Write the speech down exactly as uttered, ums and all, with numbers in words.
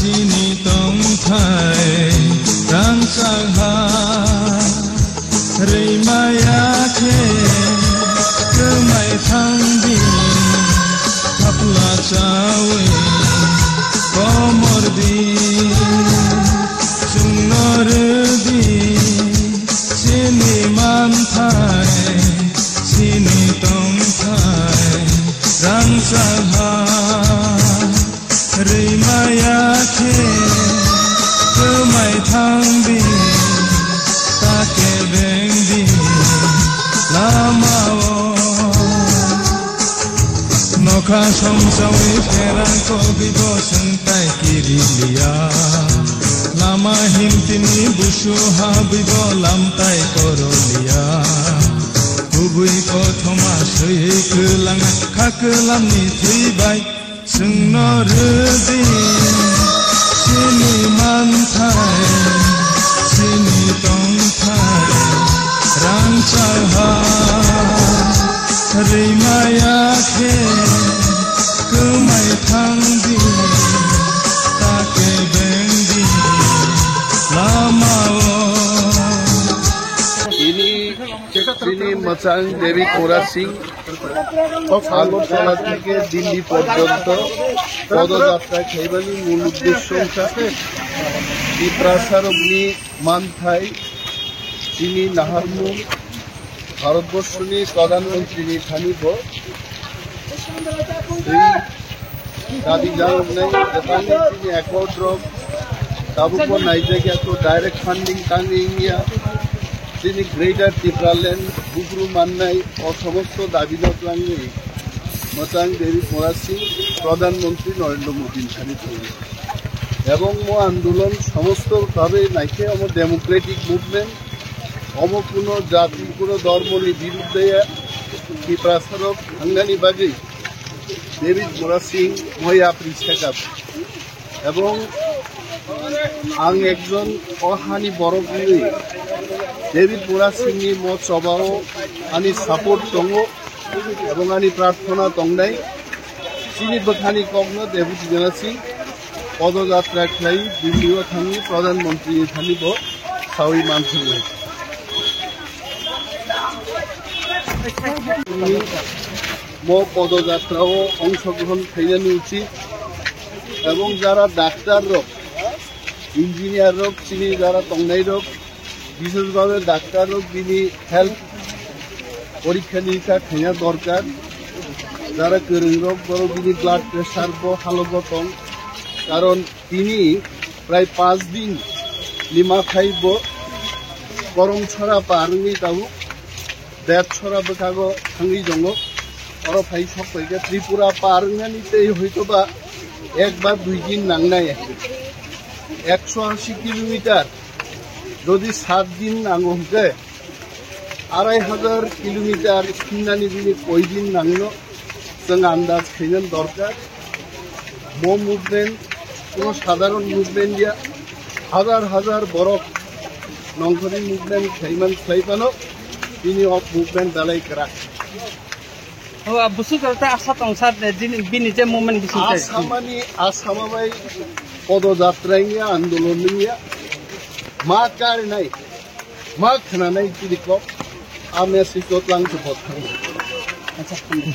Chini tongthai rangchak ha, rwimaya khe kwmai thangdi, thapla chawi komor di, chwngno rwdi, chini manthai, chini tongthai rangchak ha. Rwimaya khe kwmai thangdi, ta kebengdi lamao. Nokha songchawi pherang kogwi bo swngtai kiriliya. Lama himtini busu habwi bo lamtai koroliya. Kubui kothoma swi kwlangna kha kwlamni thwi bai. Chwngno rwdi chini manthai, chini tongthai, rangchak ha, rwimaya khe kwmai thangdi, ta kebengdi lamao. Chini, chini mwchang David Murasing Agartala theke Delhi porjonto podoyatra khaibani mul uddesho wngkha Tiprasarokni manthai, chini naharmung, Bharatborshoni Pradhan Montrini thani bo tei dabi janoknai, jepani chini accord rok tabukbo naijakya, to direct funding tangwi wngya, chini Greater Tipraland bukru mannai, o somosto dabi no twlangwi mwchang David Murasing Pradhan Montri Narendra Modi ni thani thangwi. Ebong mo andolon somosto bhabe naikhe omo democratic movement, omo kuno jati, kuno dhormoni birudde Tiprasarok thangnani bagwi David Murasing moi yapri sekap. Ebong ang ekjon o hani borok wngwi David Murasingni mo chobao ani support tongo ebong ani prarthona tongnai. Chini bwkhani kokno David Murasing podojatra khlai Delhi o thangwi Pradhan Montri ni thani bo sawi manthangwi. Mo podojatrao ongshogrohon khainani uchit, ebong jara daktar rok, engineer rok, chini jara tongnai rok, bishesh bhabe daktar rok bini health porikha nirikha khaina dorkar, jara kwrwng rok borok bini blood pressure bo halogo tong, karon tini prai panch din ni mathai bo Koromchora par wngwi tabuk Derchora bwkhago thangwi tongo. Oro phai sok phaikhe Tripura par wngnani tei hoitoba ek ba dui din nangnai. Ekso ashi kilometer jodi sat din nango hwnkhe, arai hajar kilometer singnani bini koi din nangno. Chwng andaj khaina dorkar. Mo movement kuno sadharon movement ya, hajar hajar borok nongkhorni movement khaiman khlai phano bini o movement belai kwrak. O, a busu jora ta asa tong sir, eh, jini, bini je movement bising tai. Asamani, asama bai podojatra wngya, andolon wngya, ma karinai, ma khwnanai chini kok, a message o tlang se bot thang. Acha, hambai.